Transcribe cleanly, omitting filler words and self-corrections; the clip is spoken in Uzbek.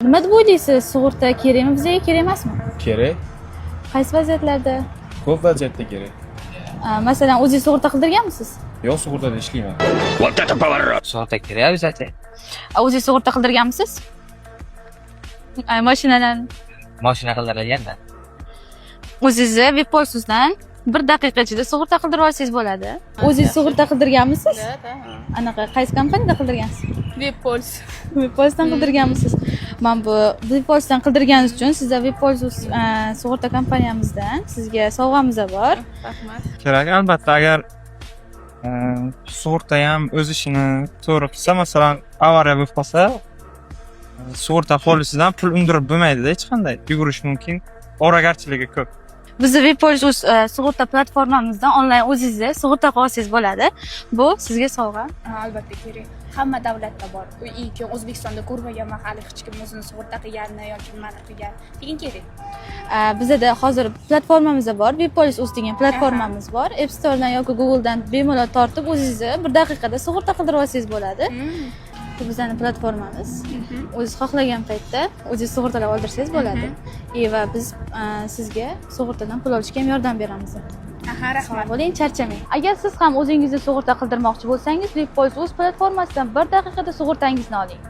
Nima deb o'ylaysiz, sug'urta kerakmi bizga, kerak emasmi? Kerak. Qaysi vaziyatlarda? Ko'p vaziyatda kerak. Masalan, o'zingiz sug'urta qildirganmisiz? Yo'q, sug'urtada ishlayman. Sug'urta kerak обязательно. O'zingiz sug'urta qildirganmisiz? Mashinalarni. Mashina qildirilganda. O'zingizni Webpolis'dan bir daqiqa ichida sug'urta qildirib olsangiz bo'ladi. O'zingiz sug'urta qildirganmisiz? Anaqa, qaysi kompaniyada qildirgansiz? Webpolis. Webpolis'dan qildirganmisiz? Man bu Webpolis'dan qildirganingiz uchun sizda Webpolis sug'urta kompaniyamizdan sizga sovg'amiz bor. Rahmat. Kerak, albatta, agar sug'urta ham o'z ishini to'g'ri qilsa, masalan, avariya bo'lib qolsa, sug'urta polisidan pul undirib bo'lmaydida hech qanday, yugurish mumkin, ovoragarchiligi ko'p. Bizni Webpolis sug'urta platformamizdan onlayn o'zingizni sug'urta qilib olsangiz bo'ladi. Bu sizga sovg'a. Ha, albatta kerak. Hamma davlatda bor. U keyin O'zbekistonda ko'rmaganman hali hech kim o'zini sug'urta qilganini yoki nimani qilgan. Lekin kerak. Bizada hozir platformamizda bor, Webpolis uz degan platformamiz bor. App Store'dan yoki Google'dan bemalol tortib, o'zingizni bir daqiqada sug'urta qildirib olsangiz bo'ladi. Bu bizani platformamiz. O'zingiz xohlagan paytda o'zingiz sug'urtalab oldirsangiz bo'ladi. И va biz sizga sug'urtadan pul olishga ham yordam beramiz. Aha, rahmat. Sog' bo'ling, charchamang. Agar siz ham o'zingizni sug'urta qildirmoqchi bo'lsangiz, Webpolis uz platformasidan bir daqiqada sug'urtangizni oling.